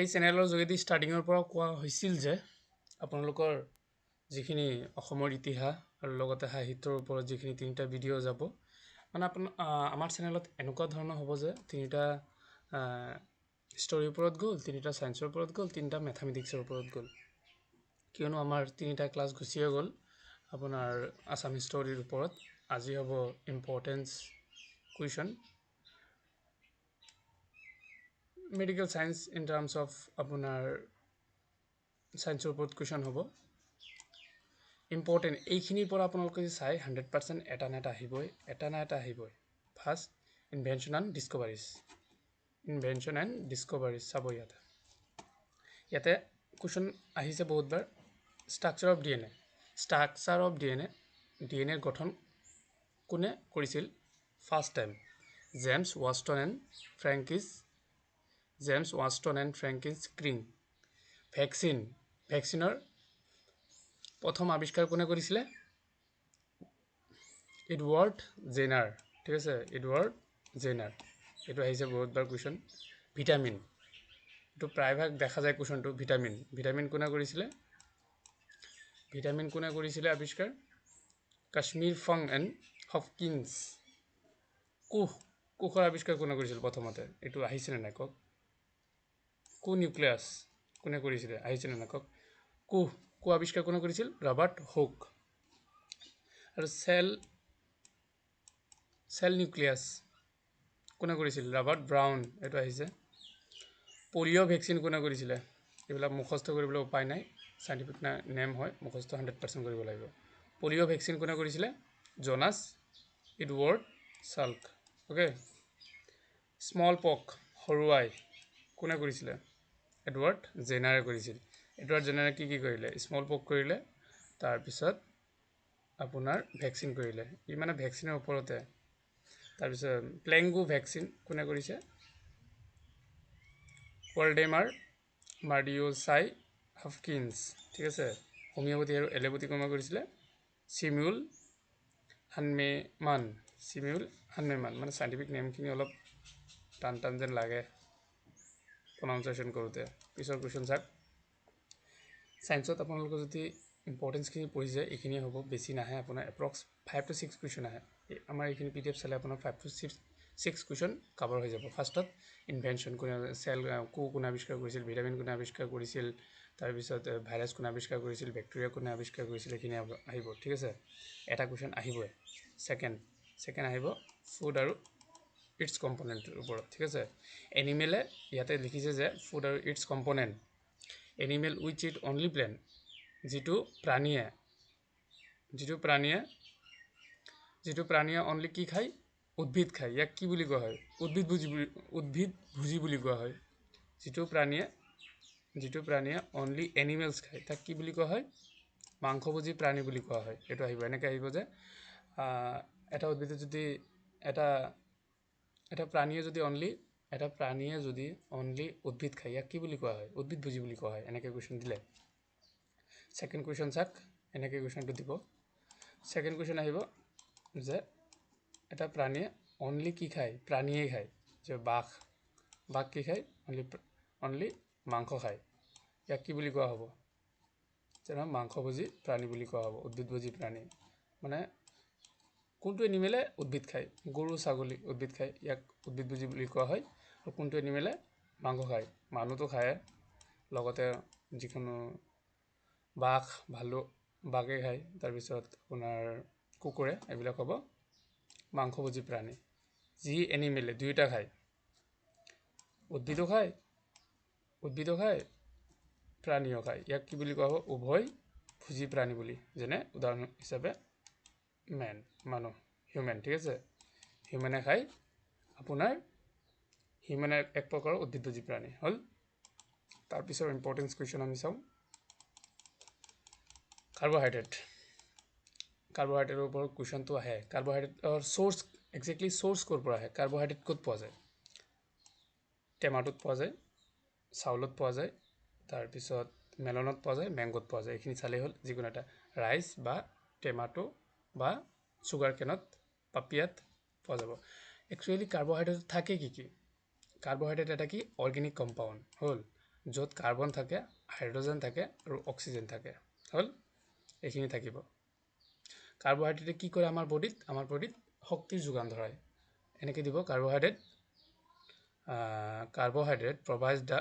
এই চেনেলৰ যোগেদি ষ্টাৰ্টিঙৰ পৰা কোৱা হৈছিল যে আপোনালোকৰ যিখিনি অসমৰ ইতিহাস আৰু লগতে সাহিত্যৰ ওপৰত যিখিনি তিনিটা ভিডিঅ' যাব, মানে আপোনাৰ আমাৰ চেনেলত এনেকুৱা ধৰণৰ হ'ব যে তিনিটা ষ্টৰীৰ ওপৰত গ'ল, তিনিটা ছায়েন্সৰ ওপৰত গ'ল, তিনিটা মেথামেটিক্সৰ ওপৰত গ'ল। কিয়নো আমাৰ তিনিটা ক্লাছ গুচিয়ে গ'ল আপোনাৰ আছাম ষ্টৰীৰ ওপৰত। আজি হ'ব importance question, medical science in terms of আপোনাৰ ছায়েন্সৰ ওপৰত কুৱেশ্যন হ'ব। ইম্পৰ্টেণ্ট এইখিনিৰ পৰা আপোনালোকে চাই 100% এটা না এটা আহিবই, এটা না এটা আহিবই। First invention and discoveries, invention and discoveries চাব। ইয়াতে ইয়াতে কুৱেশ্যন আহিছে বহুতবাৰ। Structure of DNA, structure of DNA, D N এৰ গঠন কোনে কৰিছিল first time? James Watson and Francis, James Watson and Francis Crick. Vaccine, ভেকচিনৰ প্ৰথম আৱিষ্কাৰ কোনে কৰিছিলে? এডৱাৰ্ড জেনাৰ, ঠিক আছে, এডৱাৰ্ড জেনাৰ। এইটো আহিছে বহুতবাৰ কুৱেশ্যন। ভিটামিন, এইটো প্ৰায়ভাগ দেখা যায় কুৱেশ্যনটো। ভিটামিন, ভিটামিন কোনে কৰিছিলে? ভিটামিন কোনে কৰিছিলে আৱিষ্কাৰ? কাশ্মীৰ ফাং এণ্ড হপকিন্স। কোষ, কোষৰ আৱিষ্কাৰ কোনে কৰিছিল প্ৰথমতে? এইটো আহিছেনে নাই কওক? কো নিউক্লিয়াছ কোনে কৰিছিলে? আহিছেনে নাই কওক? কোষ, কো আৱিষ্কাৰ কোনে কৰিছিল? Robert Hooke. আৰু চেল, চেল নিউক্লিয়াছ কোনে কৰিছিল? ৰবাৰ্ট ব্ৰাউন, এইটো আহিছে। পলিঅ' ভেকচিন কোনে কৰিছিলে? এইবিলাক মুখস্থ কৰিবলৈ উপায় নাই, চাইণ্টিফিক নেম হয়, মুখস্থ 100% কৰিব লাগিব। পলিঅ' ভেকচিন কোনে কৰিছিলে? Jonas Edward Salk. Okay. Smallpox, সৰুৱাই কোনে কৰিছিলে? এডৱাৰ্ড জেনাৰে কৰিছিল। এডৱাৰ্ড জেনাৰে কি কি কৰিলে? স্মল পক কৰিলে, তাৰপিছত আপোনাৰ ভেকচিন কৰিলে, ই মানে ভেকচিনৰ ওপৰতে। তাৰপিছত প্লেংগু ভেকচিন কোনে কৰিছে? ৱাল্ডেমাৰ মাৰ্ডিঅ'চাই হফকিন্স, ঠিক আছে। হোমিঅ'পেথি আৰু এলোপেথি কোনে কৰিছিলে? চিমিউল হানমেমান, চিমিউল হানমেমান। মানে চাইণ্টিফিক নেমখিনি অলপ টান টান যেন লাগে প্ৰনাউন্সিয়েশ্যন কৰোঁতে। পিছৰ কুৱেশ্যন চাওক। ছায়েন্সত আপোনালোকে যদি ইম্পৰ্টেঞ্চখিনি পঢ়ি যায় এইখিনিয়ে হ'ব, বেছি নাহে আপোনাৰ, এপ্ৰক্স 5 টু 6 কুৱেশ্যন আহে। আমাৰ এইখিনি পি ডি এফ চালে আপোনাৰ 5 টু 6 কুৱেশ্যন কাভাৰ হৈ যাব। ফাৰ্ষ্টত ইনভেনশ্যন কোনে, চেল কোনে আৱিষ্কাৰ কৰিছিল, ভিটামিন কোনে আৱিষ্কাৰ কৰিছিল, তাৰপিছত ভাইৰাছ কোনে আৱিষ্কাৰ কৰিছিল, বেক্টেৰিয়া কোনে আৱিষ্কাৰ কৰিছিল, এইখিনি আহিব, ঠিক আছে। এটা কুৱেশ্যন আহিবই। ছেকেণ্ড আহিব ফুড আৰু it's কম্পনেণ্টৰ ওপৰত, ঠিক আছে। এনিমেলে ইয়াতে লিখিছে যে ফুড আৰু its component, animal which eat only plant, যিটো প্ৰাণীয়ে, যিটো প্ৰাণীয়ে, যিটো প্ৰাণীয়ে অনলি কি খায়? উদ্ভিদ খায়, ইয়াক কি বুলি কোৱা হয়? উদ্ভিদ ভোজী বুলি, উদ্ভিদ ভোজী বুলি কোৱা হয়। যিটো প্ৰাণীয়ে, যিটো প্ৰাণীয়ে অনলি এনিমেলছ খায় তাক কি বুলি কোৱা হয়? মাংসভোজী প্ৰাণী বুলি কোৱা হয়। এইটো আহিব, এনেকৈ আহিব যে এটা উদ্ভিদে যদি এটা, এটা প্ৰাণীয়ে যদি অনলি, এটা প্ৰাণীয়ে যদি অনলি উদ্ভিদ খায় ইয়াক কি বুলি কোৱা হয়? উদ্ভিদভোজী বুলি কোৱা হয়। এনেকৈ কুৱেশ্যন দিলে। ছেকেণ্ড কুৱেশ্যন চাওক, এনেকৈ কুৱেশ্যনটো দিব। ছেকেণ্ড কুৱেশ্যন আহিব যে এটা প্ৰাণীয়ে অনলি কি খায়? প্ৰাণীয়ে খায়, যে বাঘ, বাঘ কি খায়? অনলি, অনলি মাংস খায়, ইয়াক কি বুলি কোৱা হ'ব? যেনে মাংসভোজী প্ৰাণী বুলি কোৱা হ'ব, উদ্ভিদভোজী প্ৰাণী। মানে কোনটো এনিমেলে উদ্ভিদ খায়? গৰু, ছাগলী উদ্ভিদ খায়, ইয়াক উদ্ভিদভোজী বুলি কোৱা হয়। আৰু কোনটো এনিমেলে মাংস খায়? মানুহটো খায়, লগতে যিকোনো বাঘ, ভালুক, বাঘে খায়, তাৰপিছত আপোনাৰ কুকুৰে, এইবিলাক হ'ব মাংসভোজী প্ৰাণী। যি এনিমেলে দুয়োটা খায়, উদ্ভিদো খায়, উদ্ভিদো খায়, প্ৰাণীও খায়, ইয়াক কি বুলি কোৱা হ'ব? উভয় ভোজী প্ৰাণী বুলি। যেনে উদাহৰণ হিচাপে মেন, মানুহ, হিউমেন, ঠিক আছে। হিউমেনে খায় আপোনাৰ, হিউমেনে এক প্ৰকাৰৰ উদ্ভিদভোজী প্ৰাণী হ'ল। তাৰপিছৰ ইম্পৰ্টেঞ্চ কুৱেশ্যন আমি চাওঁ। কাৰ্বহাইড্ৰেট, কাৰ্বহাইড্ৰেটৰ ওপৰত কুৱেশ্যনটো আহে। কাৰ্বহাইড্ৰেটৰ চ'ৰ্চ, একজেক্টলি চ'ৰ্চ ক'ৰ পৰা আহে? কাৰ্বহাইড্ৰেট ক'ত পোৱা যায়? টেমাটোত পোৱা যায়, চাউলত পোৱা যায়, তাৰপিছত মেলনত পোৱা যায়, মেংগোত পোৱা যায়। এইখিনি চালেই হ'ল, যিকোনো এটা ৰাইচ বা টেমাটো বা চুগাৰ কেনত, পাপিয়াত পোৱা যাব। একচুৱেলি কাৰ্বহাইড্ৰেট থাকে কি কি? কাৰ্বহাইড্ৰেট এটা কি অৰ্গেনিক কম্পাউণ্ড হ'ল। য'ত কাৰ্বন থাকে, হাইড্ৰজেন থাকে আৰু অক্সিজেন থাকে। হ'ল, এইখিনি থাকিব। কাৰ্বহাইড্ৰেটে কি কৰে আমাৰ বডিত? আমাৰ বডিত শক্তিৰ যোগান ধৰায়। এনেকৈ দিব, carbohydrate carbohydrate provide the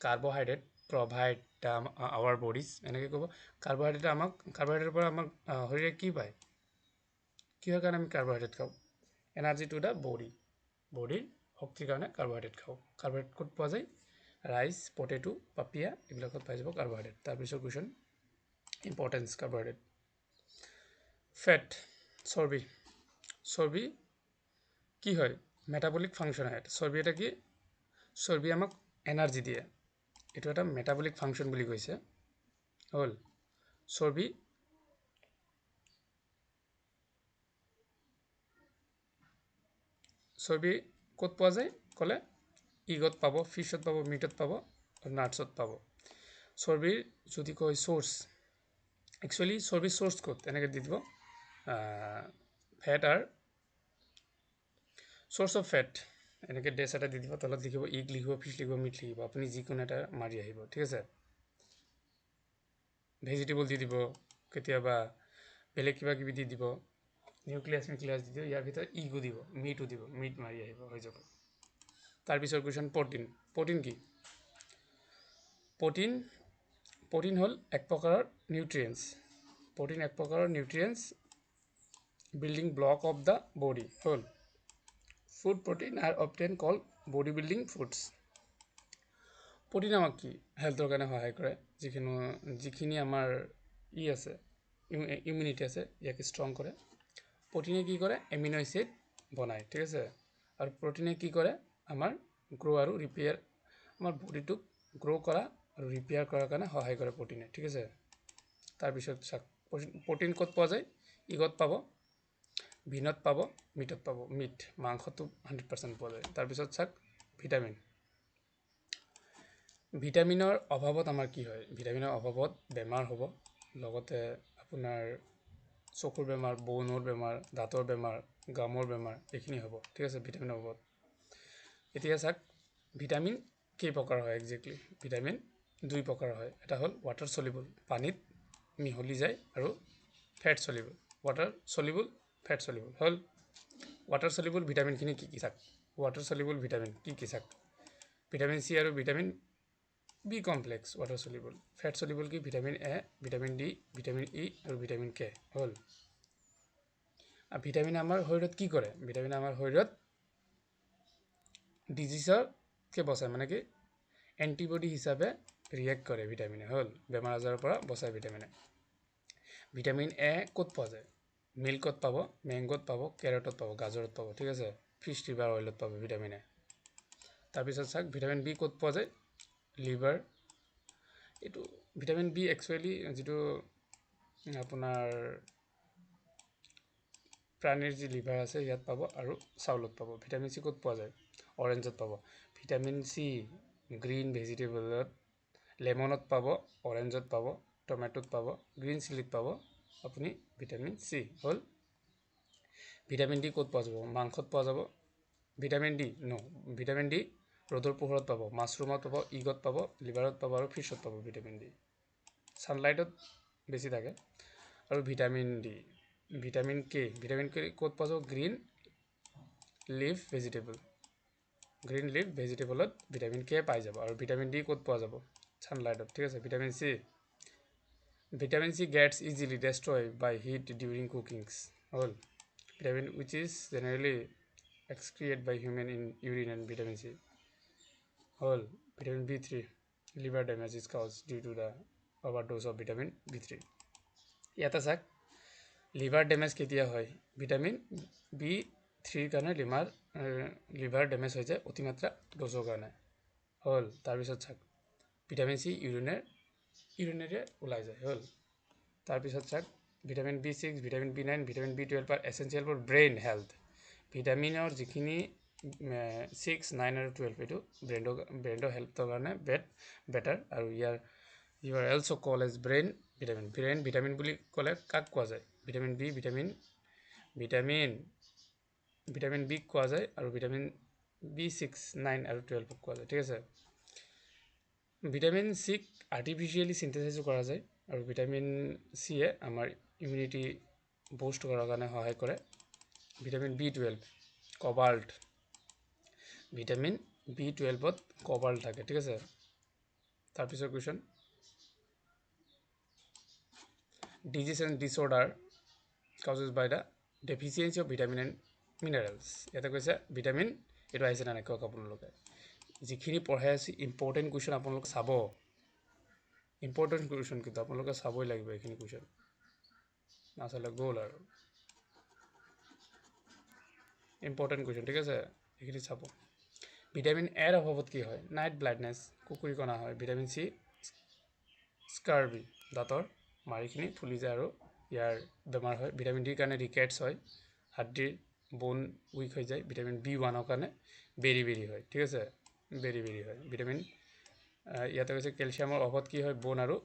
carbohydrate provide the our bodies, এনেকৈ ক'ব। কাৰ্বহাইড্ৰেট আমাক, কাৰ্বহাইড্ৰেটৰ পৰা আমাক শৰীৰে কি পায়? কিহৰ কাৰণে আমি কাৰ্বহাইড্ৰেট খাওঁ? এনাৰ্জি টু the body, বডিৰ শক্তিৰ কাৰণে কাৰ্বহাইড্ৰেট খাওঁ। কাৰ্বহাইড্ৰেট ক'ত পোৱা যায়? ৰাইচ, পটেটো, পাপিয়া এইবিলাকত পাই যাব কাৰ্বহাইড্ৰেট। তাৰপিছৰ কুৱেশ্যন, ইম্পৰ্টেঞ্চ কাৰ্বহাইড্ৰেট। ফেট, চৰ্বি। চৰ্বি কি হয়? মেটাবলিক ফাংচন হয়। চৰ্বি এটা কি? চৰ্বি আমাক এনাৰ্জি দিয়ে, এইটো এটা মেটাবলিক ফাংচন বুলি কৈছে। হ'ল, চৰ্বি চৰ্বি ক'ত পোৱা যায় ক'লে ইগত পাব, ফিছত পাব, মিটত পাব আৰু নাটছত পাব। চৰ্বিৰ যদি কয় চ'ৰ্চ, একচুৱেলি চৰ্বিৰ চ'ৰ্চ ক'ত, এনেকৈ দি দিব, fat are source of fat, এনেকৈ ডেছ এটা দি দিব, তলত লিখিব ইগ লিখিব, ফিছ লিখিব, মিট লিখিব, আপুনি যিকোনো এটা মাৰি আহিব, ঠিক আছে। ভেজিটেবল দি দিব, কেতিয়াবা বেলেগ কিবা কিবি দি দিব, নিউক্লিয়াছ মিউক্লিয়াছ দি দিব, ইয়াৰ ভিতৰত ইগো দিব, মিটো দিব, মিট মাৰি আহিব, হৈ যাব। তাৰপিছৰ কুৱেশ্যন, প্ৰটিন। প্ৰটিন কি? প্ৰটিন প্ৰটিন হ'ল এক প্ৰকাৰৰ নিউট্ৰিয়েণ্টছ। প্ৰটিন এক প্ৰকাৰৰ nutrients, building block of the body. হ'ল, food protein are often call body building foods. Protein আমাক কি হেল্থৰ কাৰণে সহায় কৰে, যিখিনি আমাৰ ই আছে, ইমিউনিটি আছে, ইয়াক ষ্ট্ৰং কৰে। প্ৰটিনে কি কৰে? এমিনো এচিড বনায়, ঠিক আছে। আৰু প্ৰটিনে কি কৰে? আমাৰ গ্ৰ' আৰু ৰিপেয়াৰ, আমাৰ বডিটোক গ্ৰ' কৰা আৰু ৰিপেয়াৰ কৰাৰ কাৰণে সহায় কৰে প্ৰটিনে, ঠিক আছে। তাৰপিছত চাওক, প্ৰটিন ক'ত পোৱা যায়? ইগত পাব, বিনত পাব, মিটত পাব। মিট মাংসটো 100% পোৱা যায়। তাৰপিছত চাওক, ভিটামিন। ভিটামিনৰ অভাৱত আমাৰ কি হয়? ভিটামিনৰ অভাৱত বেমাৰ হ'ব, লগতে আপোনাৰ চকুৰ বেমাৰ, বনৰ বেমাৰ, দাঁতৰ বেমাৰ, গামৰ বেমাৰ, এইখিনি হ'ব, ঠিক আছে, ভিটামিনৰ অভাৱত। এতিয়া চাওক, ভিটামিন কেই প্ৰকাৰ হয়? একজেক্টলি ভিটামিন দুই প্ৰকাৰ হয়। এটা হ'ল ৱাটাৰ চলিবল, পানীত মিহলি যায়, আৰু fat soluble. Water soluble, fat soluble. হ'ল, ৱাটাৰ চলিবল ভিটামিনখিনি কি কি চাওক? ৱাটাৰ চলিবল ভিটামিন কি কি চাওক? ভিটামিন চি আৰু vitamin B complex water soluble. Fat soluble কি? Vitamin A, vitamin D, vitamin E আৰু ভিটামিন কে। হ'ল, ভিটামিন আমাৰ শৰীৰত কি কৰে? ভিটামিন আমাৰ শৰীৰত ডিজিজৰকে বচায়, মানে কি এণ্টিবডি হিচাপে ৰিয়েক্ট কৰে ভিটামিনে। হ'ল, বেমাৰ আজাৰৰ পৰা বচায় ভিটামিনে। ভিটামিন এ ক'ত পোৱা যায়? মিল্কত পাব, মেংগ'ত পাব, কেৰটত পাব, গাজৰত পাব, ঠিক আছে, ফিছ লিভাৰ অইলত পাব ভিটামিন এ। তাৰপিছত চাওক, ভিটামিন বি ক'ত পোৱা যায়? লিভাৰ। এইটো ভিটামিন বি একচুৱেলি যিটো আপোনাৰ প্ৰাণীৰ যি লিভাৰ আছে ইয়াত পাব আৰু চাউলত পাব। ভিটামিন চি ক'ত পোৱা যায়? অৰেঞ্জত পাব। ভিটামিন চি গ্ৰীণ ভেজিটেবলত, লেমনত পাব, অৰেঞ্জত পাব, টমেটোত পাব, গ্ৰীণ চিলিত পাব আপুনি ভিটামিন চি। হ'ল, ভিটামিন ডি ক'ত পোৱা যাব? মাংসত পোৱা যাব। Vitamin D no, vitamin D ৰ'দৰ পোহৰত পাব, মাছৰুমত পাব, ইগত পাব, লিভাৰত পাব আৰু ফিছত পাব ভিটামিন ডি। ছানলাইটত বেছি থাকে। আৰু vitamin D, vitamin K, vitamin K ক'ত পোৱা যাব? Green leaf vegetable, green leaf ভেজিটেবলত vitamin K পাই যাব। আৰু ভিটামিন ডি ক'ত পোৱা যাব? ছানলাইটত, ঠিক আছে। Vitamin C, vitamin C gets easily destroy by heat during cookings. হ'ল, vitamin which is generally excreted by human in urine and vitamin C. হ'ল, vitamin B3, liver damage is cause due to the overdose of vitamin B3। ইয়াতে চাওক, liver damage কেতিয়া হয়? Vitamin B থ্ৰীৰ কাৰণে liver damage হৈ যায় অতিমাত্ৰা ড'জৰ কাৰণে। হ'ল, তাৰপিছত চাওক, ভিটামিন চি ইউৰিনেৰে ওলাই যায়। হ'ল, তাৰপিছত চাওক, vitamin B6, vitamin B9, vitamin B12 are essential for brain health. ভিটামিনৰ যিখিনি 6, 9 আৰু 12, এইটো ব্ৰেইনৰ হেল্থৰ কাৰণে বেটাৰ। আৰু ইয়াৰ you are also call as brain vitamin. Brain vitamin বুলি ক'লে কাক কোৱা যায়? Vitamin B, vitamin vitamin vitamin বিক কোৱা যায় আৰু ভিটামিন বি 6, 9 আৰু 12ক কোৱা যায়, ঠিক আছে। ভিটামিন চিক আৰ্টিফিচিয়েলি চিন্থেচাইজো কৰা যায় আৰু ভিটামিন চিয়ে আমাৰ ইমিউনিটি বুষ্ট কৰাৰ কাৰণে সহায় কৰে। Vitamin B12 cobalt, vitamin B12ত cobalt থাকে, ঠিক আছে। তাৰপিছৰ question, disease and disorder causes by the deficiency of vitamin and minerals. ইয়াতে কৈছে ভিটামিন, এইটো আহিছে নে নাই কওক আপোনালোকে। যিখিনি পঢ়াই আছোঁ ইম্পৰ্টেণ্ট কুৱেশ্যন আপোনালোকে চাব, ইম্পৰ্টেণ্ট কুৱেশ্যন কিন্তু আপোনালোকে চাবই লাগিব এইখিনি কুৱেশ্যন, নাচালে গ'ল আৰু। ইম্পৰ্টেণ্ট কুৱেশ্যন, ঠিক আছে, এইখিনি চাব। ভিটামিন এৰ অভাৱত কি হয়? নাইট ব্লাইণ্ডনেছ, কুকুৰী কণা হয়। ভিটামিন চি স্কাৰ্বি, দাঁতৰ মাৰিখিনি ফুলি যায় আৰু ইয়াৰ বেমাৰ হয়। ভিটামিন ডিৰ কাৰণে ৰিকেটছ হয়, হাড্ডিৰ বোন উইক হৈ যায়। ভিটামিন B1ৰ কাৰণে বেৰি বেৰি হয়, ঠিক আছে, বেৰি বেৰি হয়। ভিটামিন ইয়াতে কৈছে কেলছিয়ামৰ অভাৱত কি হয়? বোন আৰু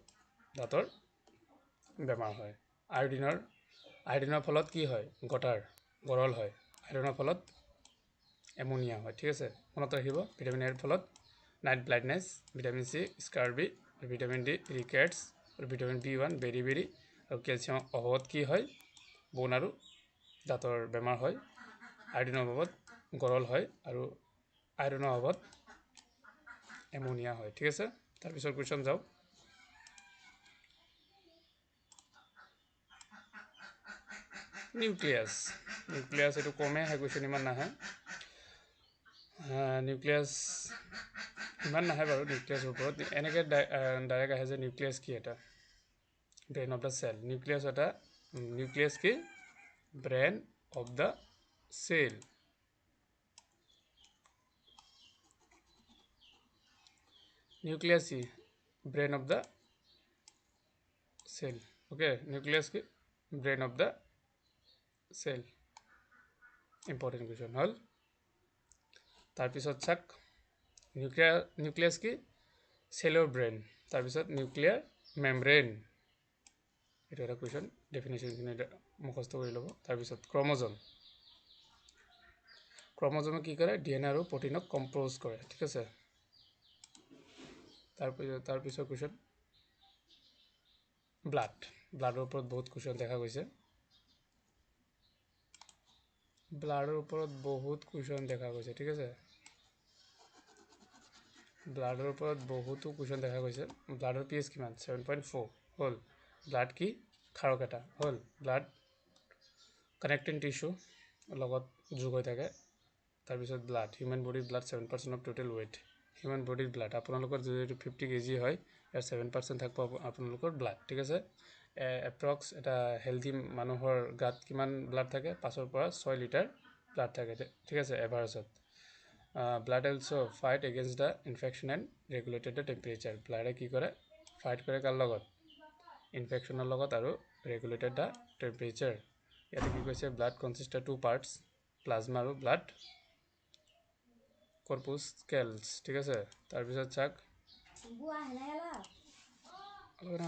দাঁতৰ বেমাৰ হয়। আয়ডিনৰ ফলত কি হয়? গটাৰ গৰল হয়। আয়ৰণৰ ফলত এমোনিয়া হয়, ঠিক আছে, মনত ৰাখিব। ভিটামিন এৰ ফলত night blindness, vitamin C scurvy, vitamin D rickets, আৰু ভিটামিন B1 বেৰি বেৰি, আৰু কেলছিয়ামৰ অভাৱত কি হয়? বোন আৰু দাঁতৰ বেমাৰ হয়। আয়ডিনৰ অভাৱত গৰল হয় আৰু আইৰণৰ অভাৱত এমোনিয়া হয়, ঠিক আছে। তাৰপিছৰ কুৱেশ্যন যাওক। নিউক্লিয়াছ, নিউক্লিয়াছ এইটো কমেই আহে কুৱেশ্যন, ইমান নাহে। নিউক্লিয়াছ ইমান নাহে বাৰু। নিউক্লিয়াছৰ ওপৰত এনেকৈ ডাইৰেক্ট আহে যে নিউক্লিয়াছ কি এটা brain of the cell. Nucleus এটা, নিউক্লিয়াছ কি? Brain of the cell. Nucleus কি? Brain of the cell. Okay, nucleus কি? Brain of the cell. Important question হ'ল। তাৰপিছত চাওক, নিউক্লিয়াছ কি? চেলৰ ব্ৰেইন। তাৰপিছত নিউক্লিয়াৰ মেমব্ৰেইন, এইটো এটা কুৱেশ্যন, ডেফিনেশ্যনখিনি মুখস্থ কৰি ল'ব। তাৰপিছত ক্ৰম'জম, ক্ৰম'জমে কি কৰে? DNA আৰু প্ৰটিনক কম্প'জ কৰে, ঠিক আছে। তাৰপিছৰ কুৱেশ্যন ব্লাড, ব্লাডৰ ওপৰত বহুত কুৱেশ্যন দেখা গৈছে, ব্লাডৰ ওপৰত বহুত কুৱেশ্যন দেখা গৈছে, ঠিক আছে। ব্লাডৰ ওপৰত বহুতো কুৱেশ্যন দেখা গৈছে। ব্লাডৰ পি এইচ কিমান? 7.4 হ'ল। ব্লাড কি? ক্ষাৰক এটা হ'ল। ব্লাড কানেক্টিং টিচু লগত যোগ হৈ থাকে। তাৰপিছত ব্লাড, হিউমেন বডিৰ blood 7% of total weight. Human বডিৰ ব্লাড আপোনালোকৰ যদি এইটো 50 kg হয়, ইয়াৰ 7% থাকিব আপোনালোকৰ ব্লাড, ঠিক আছে। এপ্ৰক্স এটা হেল্থি মানুহৰ গাত কিমান ব্লাড থাকে? 5ৰ পৰা 6 লিটাৰ ব্লাড থাকে, ঠিক আছে, এভাৰেজত। Blood also fight against the infection and regulated the temperature. ব্লাডে কি কৰে? ফাইট কৰে কাৰ লগত? ইনফেকশ্যনৰ লগত আৰু ৰেগুলেটেড the temperature. ইয়াতে কি কৈছে? ব্লাড কনচিষ্ট 2 পাৰ্টছ, প্লাজমা আৰু ব্লাড কৰ্পুস্কেলছ, ঠিক আছে। তাৰপিছত চাওক,